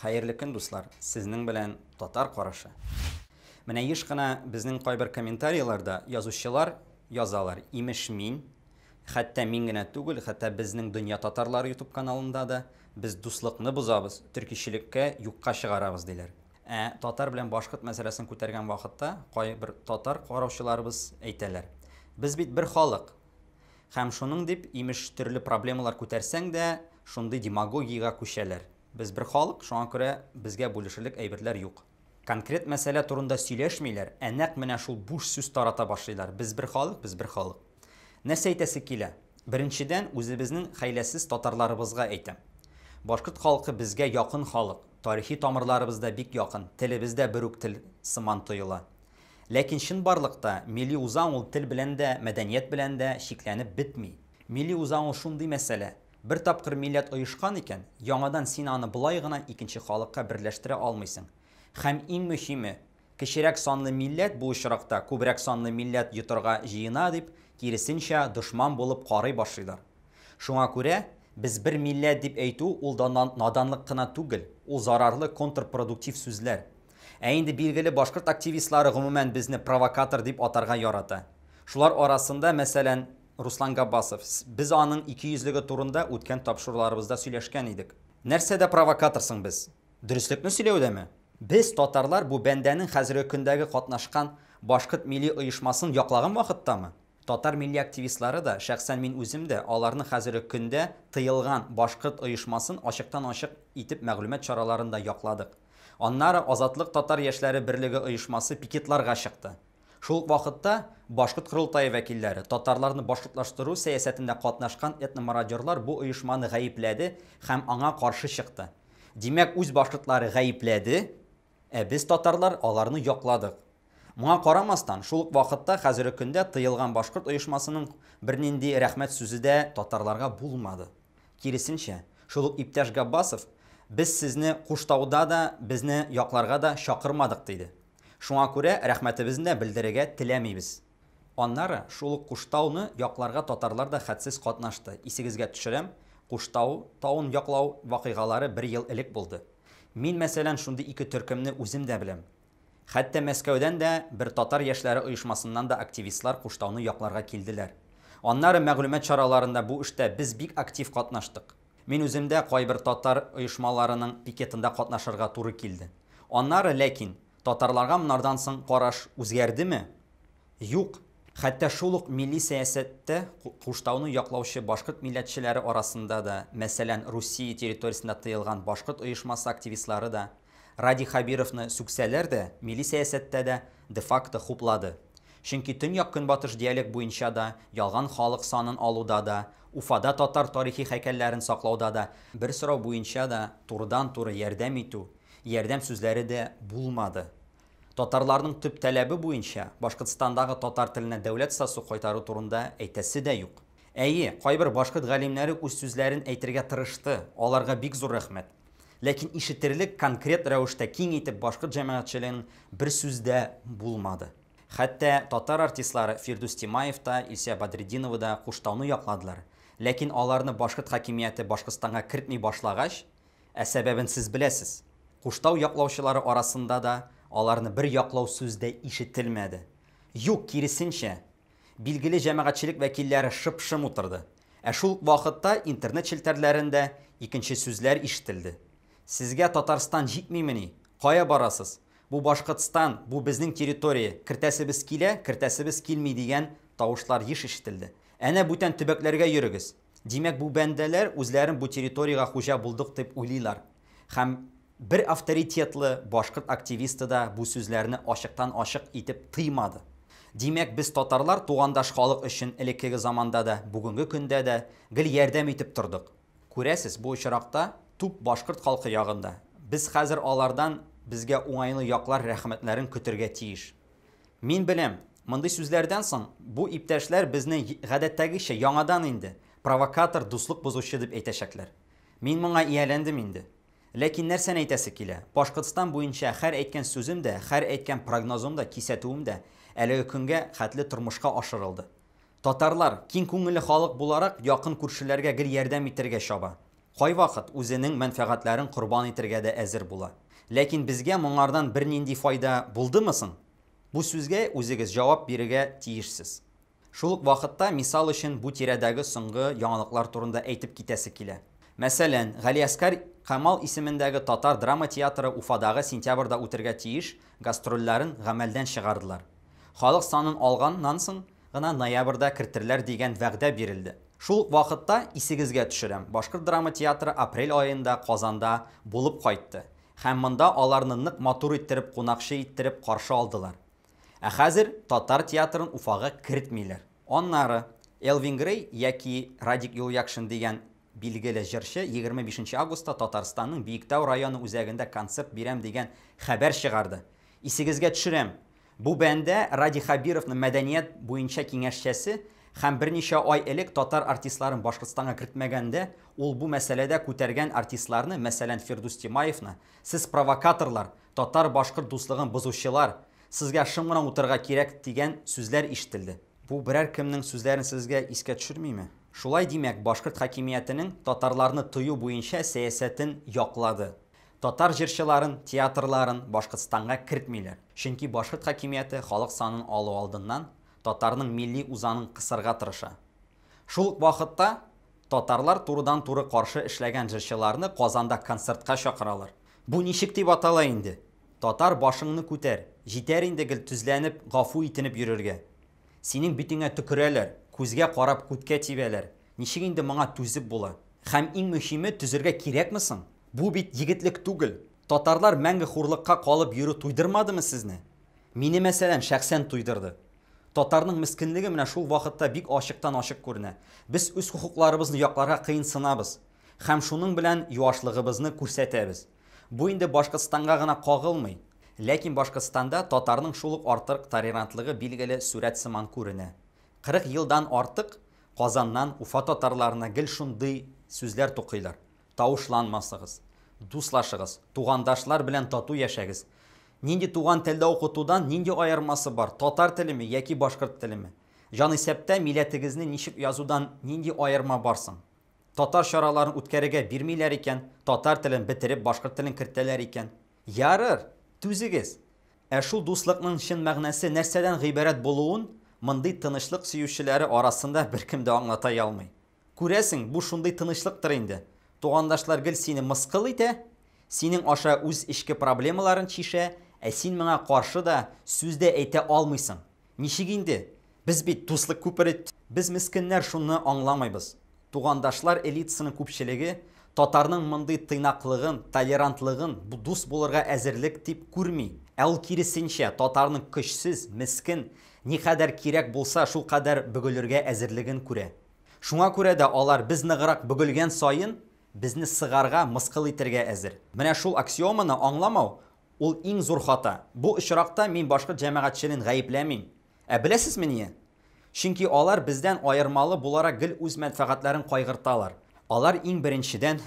Хәерле көн, дуслар! Сезнең белән Татар карашы. Менә еш кына безнең кайбер комментарийларда язучылар язалар, имеш мин, хәтта мин генә түгел, хәтта безнең Дөнья татарлары YouTube каналында да без дуслыкны бозабыз, төркичелеккә юкка чыгарабыз, диләр. Ә татар белән башкорт мәсьәләсен күтәргән вакытта кайбер татар караучыларыбыз әйтәләр, без бит бер халык. Һәм шуның дип, имеш, төрле проблемалар күтәрсәң дә, шундый демагогиягә күчәләр. Без бер халык, шуңа күрә безгә бүлешерлек әйберләр юк. Конкрет мәсьәлә турында сөйләшмиләр, ә нәкъ менә шул буш сүз тарата башлыйлар, без бер халык, без бер халык. Нәрсә әйтәсе килә? Беренчедән, үзебезнең хәйләсез татарларыбызга әйтәм. Башкорт халкы безгә якын халык, тарихи тамырларыбыз да бик якын, телебез дә бер үк тел сыман тоела. Ләкин чынбарлыкта милли үзаң ул тел белән дә, мәдәният белән дә чикләнеп бетми. Милли үзаң ул шундый мәсьәлә, бер тапкыр милләт оешкан икән, яңадан син аны болай гына икенче халыкка берләштерә алмыйсың. Һәм иң мөһиме, кечерәк санлы милләт бу очракта күбрәк санлы милләт йотарга җыена дип, киресенчә, дошман булып карый башлыйлар. Шуңа күрә, без бер милләт дип әйтү ул да наданлык кына түгел, ул зарарлы контрпродуктив сүзләр. Ә инде билгеле башкорт активистлары гомумән безне провокатор дип атарга ярата. Шулар арасында, мәсәлән, Руслан Габбасов. Без аның икейөзлеге турында үткән тапшыруларыбызда сөйләшкән идек. Нәрсәдә провокатор соң без? Дөреслекне сөйләүдәме? Без, татарлар, бу бәндәнең хәзерге көндәге катнашкан башкорт милли оешмасын яклаган вакыттамы? Татар милли активистлары да, шәхсән мин үзем дә, аларның хәзерге көндә тыелган башкорт оешмасын ачыктан-ачык итеп мәгълүмат чараларында якладык. Аннары Азатлык татар яшьләре берлеге оешмасы пикетларга чыкты. Шул ук вакытта Башкорт корылтае вәкилләре, татарларны башкортлаштыру сәясәтендә катнашкан этномародерлар бу оешманы гаепләде һәм аңа каршы чыкты. Димәк, үз башкортлары гаепләде, ә без, татарлар, аларны якладык. Моңа карамастан, шул ук вакытта хәзерге көндә тыелган башкорт оешмасының бернинди рәхмәт сүзе дә татарларга булмады. Киресенчә, шул ук иптәш Габбасов, Без сезне Куштауда да, безне якларга да чакырмадык, диде. Шуңа күрә рәхмәтебезне дә белдерергә теләмибез. Аннары, шул ук Куштау ны якларга татарлар да хәтсез катнашты. Исегезгә төшерәм, Куштау тавын яклау вакыйгалары бер ел элек булды. Мин, мәсәлән, шундый ике төркемне үзем дә беләм. Хәтта Мәскәүдән дә бер татар яшьләре оешмасыннан да активистлар Куштауны якларга килделәр. Аннары мәгълүмат чараларында бу эштә без бик актив катнаштык. Мин үзем дә кайбер татар оешмаларының пикетында катнашырга туры килде. Аннары, ләкин, татарларга монардан соң караш үзгәрдеме? Юк. Хәтта шул ук милли сәясәттә Куштауны яклаучы башкорт милләтчеләре арасында да, мәсәлән, Русия территориясендә тыелган башкорт оешмасы активистлары да, Радий Хәбировны сүксәләр дә, милли сәясәттә дә де-факто хуплады. Чөнки төньяк-көнбатыш диалект буенча да, ялган халык санын алуда да, Уфада татар тарихи һәйкәлләрен саклауда да, бер сорау буенча да турыдан-туры ярдәм итү, ярдәм сүзләре дә булмады. Татарларның төп таләбе буенча Башкортстандагы татар теленә дәүләт статусы кайтару турында әйтәсе дә юк. Әйе, кайбер башкорт галимнәре үз сүзләрен әйтергә тырышты, аларга бик зур рәхмәт. Ләкин ишетерлек конкрет рәвештә киң итеп башкорт җәмәгатьчелегенең бер сүз дә булмады. Хәтта татар артистлары Фирдүс Тимаев та, Илсөя Бәдретдинова да Куштауны якладылар. Ләкин аларны башкорт хакимияте Башкортстанга кертми башлагач, ә сәбәбен сез беләсез, Куштау яклаучылары арасында да аларны бер яклау сүз дә ишетелмәде. Юк, киресенчә, билгеле җәмәгатьчелек вәкилләре шып-шым утырды. Ә шул ук вакытта интернет челтәрләрендә икенче сүзләр ишетелде. Сезгә Татарстан җитмимени? Кая барасыз? Бу Башкортстан, бу безнең территория, кертәсебез килә, кертәсебез килми дигән тавышлар еш ишетелде. Әнә бүтән төбәкләргә йөрегез. Димәк, бу бәндәләр үзләрен бу территориягә хуҗа булдык дип уйлыйлар. Һәм бер авторитетлы башкорт активисты да бу сүзләрне ачыктан-ачык итеп тыймады. Димәк, без татарлар тугандаш халык өчен элеккеге заманда да, бүгенге көндә дә гел ярдәм итеп тордык. Күрәсез, бу очракта туп башкорт халкы ягында. Без хәзер алардан безгә уңайлы яклар рәхмәтләрен көтергә тиеш. Мин беләм, мондый сүзләрдән соң бу иптәшләр безне гадәттәгечә яңадан инде провокатор, дуслык бозучы дип әйтәчәкләр. Мин моңа ияләндем инде. Ләкин нәрсәне әйтәсе килә? Башкортстан буенча һәр әйткән сүзем дә, һәр әйткән прогнозым да, кисәтүем дә әлеге көнгә хәтле тормышка ашырылды. Татарлар, киң күңелле халык буларак, якын күршеләргә гел ярдәм итәргә чаба. Кайвакыт үзенең мәнфәгатьләрен корбан итергә дә әзер була. Ләкин безгә моңардан бернинди файда булдымы соң? Бу сүзгә үзегез җавап бирергә тиешсез. Шул ук вакытта, мисал өчен, бу тирәдәге соңгы яңалыклар турында әйтеп китәсе килә. Мәсәлән, Галиәскар Камал исемендәге татар драма театры Уфадагы сентябрьдә үтергә тиеш гастрольләрен гамәлдән чыгардылар. Халык санын алганнан соң гына ноябрьдә кертерләр дигән вәгъдә бирелде. Шул ук вакытта, исегезгә төшерәм, Башкорт драма театры апрель аенда Казанда булып кайтты һәм монда аларны нык матур иттереп, кунакчы иттереп каршы алдылар. Ә хәзер татар театрын Уфага кертмиләр. Аннары, Элвин Грей яки Радик Юлъякшин дигән билгеле җырчы 25 нче августта Татарстанның Биектау районы үзәгендә концерт бирәм дигән хәбәр чыгарды. Исегезгә төшерәм, бу бәндә Радий Хәбировның мәдәният буенча киңәшчәсе һәм берничә ай элек татар артистларын Башкортстанга кертмәгәндә ул бу мәсьәләдә күтәргән артистларны, мәсәлән, Фирдүс Тимаевны, сез провокаторлар, татар-башкорт дуслыгын бозучылар, сезгә шым гына утырырга кирәк дигән сүзләр ишетелде. Бу берәр кемнең сүзләрен сезгә искә төшермиме? Шулай, димәк, башкорт хакимиятенең татарларны тыю буенча сәясәтен яклады. Татар җырчыларын, театрларын Башкортстанга кертмиләр. Чөнки башкорт хакимияте халык санын алу алдыннан татарның милли үзаңын кысарга тырыша. Шул ук вакытта татарлар турыдан-туры каршы эшләгән җырчыларны Казанда концертка чакыралар. Бу ничек дип атала инде? Татар, башыңны күтәр, җитәр инде гел тезләнеп, гафу итенеп йөрергә. Синең битеңә төкерәләр, күзгә карап күткә тибәләр. Ничек инде моңа түзеп була? Һәм иң мөһиме, түзергә кирәкме соң? Бу бит егетлек түгел. Татарлар мәңге хурлыкка калып йөрү туйдырмадымы сезне? Мине, мәсәлән, шәхсән туйдырды. Татарның мескенлеге менә шул вакытта бик ачыктан-ачык күренә. Без үз хокукларыбызны якларга кыенсынабыз. Һәм шуның белән юашлыгыбызны күрсәтәбез. Бу инде Башкортстанга гына кагылмый. Ләкин Башкортстанда татарның шул ук артык толерантлыгы билгеле сурәт сыман күренә. 40 елдан артык Казаннан Уфа татарларына гел шундый сүзләр тукыйлар, Тавышланмасыгыз, дуслашыгыз, тугандашлар белән тату яшәгез. Нинди туган телдә укытудан нинди аермасы бар, татар телеме яки башкорт телеме? Җанисәптә милләтегезне ничек язудан нинди аерма бар соң? Татар чараларын үткәрергә бирмиләр икән, татар телен бетереп башкорт телен кертәләр икән. Ярыр, түзегез. Ә шул дуслыкның чын мәгънәсе нәрсәдән гыйбарәт булуын мондый тынычлык сөючеләре арасында беркем дә аңлата алмый. Күрәсең, бу шундый тынычлыктыр инде. Тугандашлар гел сине мыскыл итә, синең аша үз эчке проблемаларын чишә, ә син моңа каршы да сүз дә әйтә алмыйсың. Ничек инде? Без бит дуслык күпере. Без мескеннәр шуны аңламыйбыз. Тугандашлар элитасының күпчелеге татарның мондый тыйнаклыгын, толерантлыгын дус булырга әзерлек дип күрми. Ә ул киресенчә, татарның көчсез, мескен, никадәр кирәк булса, шулкадәр бөгелергә әзерлеген күрә. Шуңа күрә дә алар без ныграк бөгелгән саен, безне сыгарга, мыскыл итергә әзер. Менә шул аксиоманы аңламау, ул иң зур хата. Бу очракта мин башкорт җәмәгатьчелен гаепләмим. Ә беләсезме ния? Чөнки алар бездән аермалы буларак гел үз мәнфәгатьләрен кайгырталар. Алар иң беренчедән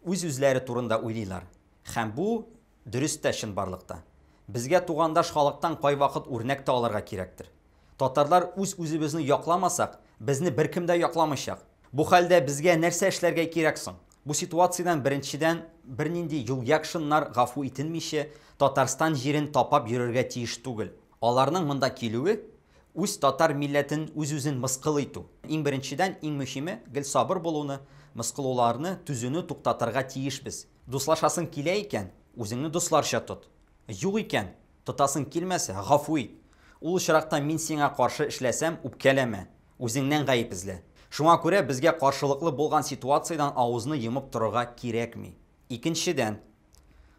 үз-үзләре турында уйлыйлар. Һәм бу дөрес тә чынбарлыкта. Безгә тугандаш халыктан кайвакыт үрнәк тә алырга кирәктер. Татарлар үз-үзебезне якламасак, безне беркем дә якламыйчак. Бу хәлдә безгә нәрсә эшләргә кирәк соң? Бу ситуациядән беренчедән бернинди юлъякшиннар гафу итенмичә Татарстан җирен тапап йөрергә тиеш түгел. Аларның монда килүе, үз татар милләтен үз-үзен мыскыл итү. Иң беренчедән, иң мөһиме, гел сабыр булуны, мыскылуларны түзүне туктатырга тиешбез. Дуслашасың килә икән, үзеңне дусларча тот. Юк икән, тотасың килмәсә, гафу ит. Ул очракта мин сиңа каршы эшләсәм, үпкәләмә. Үзеңнән гаеп эзлә. Шуңа күрә безгә каршылыклы булган ситуациядән авызны йомып торырга кирәкми. Икенчедән,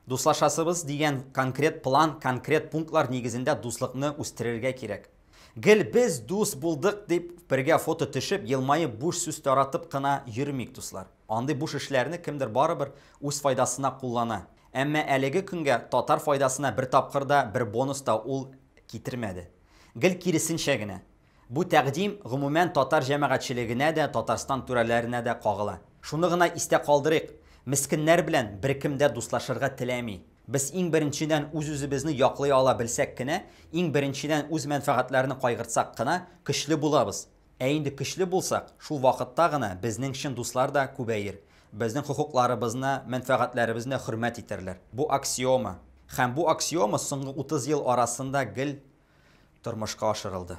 дуслашасыбыз дигән конкрет план, конкрет пунктлар нигезендә дуслыкны үстерергә кирәк. Гел без дус булдык дип бергә фото төшеп, елмаеп буш сүз таратып кына йөрмик, дуслар. Андый буш эшләрне кемдер барыбер үз файдасына куллана. Әмма әлеге көнгә татар файдасына бер тапкыр да, бер бонус та ул китермәде. Гел киресенчә генә. Бу тәкъдим, гомумән, татар җәмәгатьчелегенә дә, Татарстан түрәләренә дә кагыла. Шуны гына истә калдырыйк, мескеннәр белән беркем дә дуслашырга теләми. Без иң беренчедән үз-үзебезне яклый ала белсәк кенә, иң беренчедән үз мәнфәгатьләрне кайгыртсак кына, көчле булабыз. Ә инде көчле булсак, шул вакытта гына безнең чын дуслар да күбәер. безнең хокукларыбызны, мәнфәгатьләребезне хөрмәт итәрләр. Бу аксиома. Һәм бу аксиома соңгы 30 ел арасында гел тормышка ашырылды.